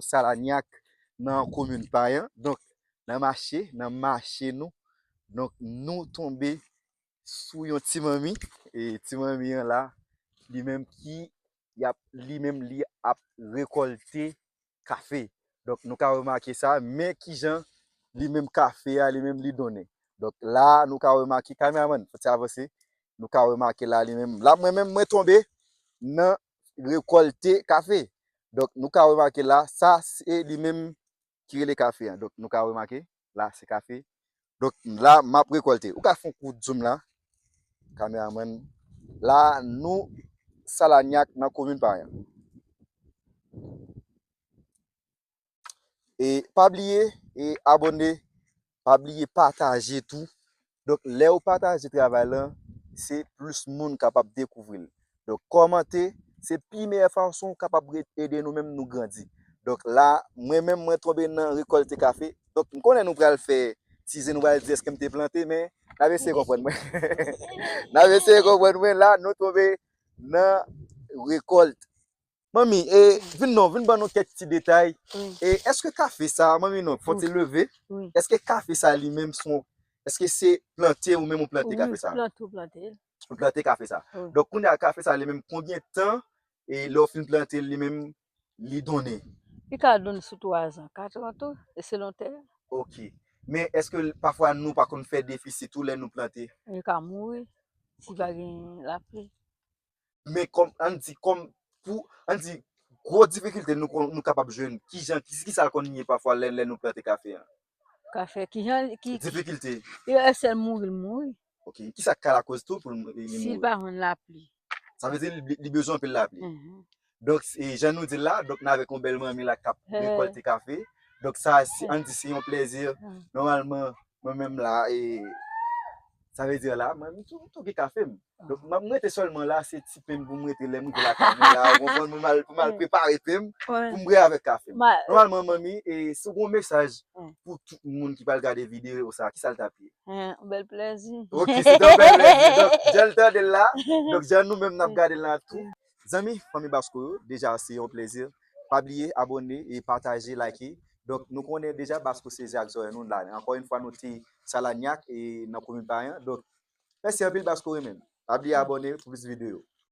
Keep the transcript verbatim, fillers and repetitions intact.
Salanyak, nan komin Payan. Donk, nan mache, nan mache nou, donk, nou tonbe sou yon ti manmi. E ti manmi an la, li menm ki, y ap, li menm li ap rekòlte kafe. Donk, nou ka remake sa, men kijan li menm kafe a, li menm li donnen. Donk, la, nou ka remake, kameramann, fò ti avanse, nou ka remake la, li menm. La, mwen menm, mwen tonbe nan rekòlte kafe. Donk, nou ka remake la, sa, se li menm ki rele kafe a. Donk, nou ka remake, la, se kafe. Donk, la, m ap rekòlte. Ou ka fè yon kout zoom la, kameramann. La, nou, Salanyak, nan komin Payan. E pa bliye, e abòne, pa bliye pataje tou. Donk, lè ou pataje travay lan, se plis moun kapab dekouvri l. Donk, kòmante, se pi meyè fason ou kapab re-, ede nou menm nou grandi. Donk, la, mwen menm, mwen tonbe nan rekòlte kafe. Donk, m konnen nou pral fè tize, nou pral di èske m te plante, men n ap eseye konprann mwen. N ap eseye konprann mwen. La, nou tonbe nan rekòlt. Manmi, e, vin non, vin ban nou kèk ti detay. E, èske kafe sa, manmi non, fò ti leve. Èske kafe sa li menm son, èske se plante ou menm ou plante kafe sa? Plante, ou plante. Ou plante kafe sa. Donk, kounye a kafe sa li menm, konbyen tan, e, lè w fin plante li menm, li donnen? Li ka donnen sou twa zan, kat zan tou, e selon tè. Ok. Men èske pafwa nou pa konn fè defisit tou lè nou plante? Li ka mouri, si pa gen lapli. Men kòm, ann di, kòm, pou, ann di, gwo difikilte nou, kon- nou kapab jwenn, kijan, ki, ki sa l konn ye pafwa lè, lè nou plante kafe a? Kafe, kijan, ki, ki difikilte? Lè sèl mouri, l mouri. Ok, ki sa k ka lakoz tou pou l, li mouri? Si l pa jwenn lapli. Sa vle di li, li bezwen anpil lapli. Donk, e, jan nou di l la, donk, n avèk yon bèl manmi la k ap rekòlte kafe. Donk, sa, se, ann di, se yon plèzi. Nòmalman, mwen menm la, e, sa vle di la, mwen, m tou, m tou gen kafe m. Donk, m ap rete sèlman la, se ti pen m pou m rete lè m rive lakay mwen la, ou konprann, pou m al, pou m al prepare pen m, pou m bwè avèk kafe m. Nòmalman, manmi, e, si w gen yon mesaj pou tout moun ki pral gade videyo sa, ki sa l t ap ye? Yon bèl plèzi. Ok, se te yon bèl plèzi. Donk, jan l tande l la, donk, jan nou menm n ap gade l la tou. Zanmi, fanmi Basko yo, deja se yon plèzi. Pa bliye abòne e pataje, like. Donk, nou konnen deja Basko se je ak zòrèy nou la. Ankò yon fwa, nou te Salanyak e nan komin Payan. Donk, mèsi anpil Basko renmen. Pa bliye abòne pou plis videyo.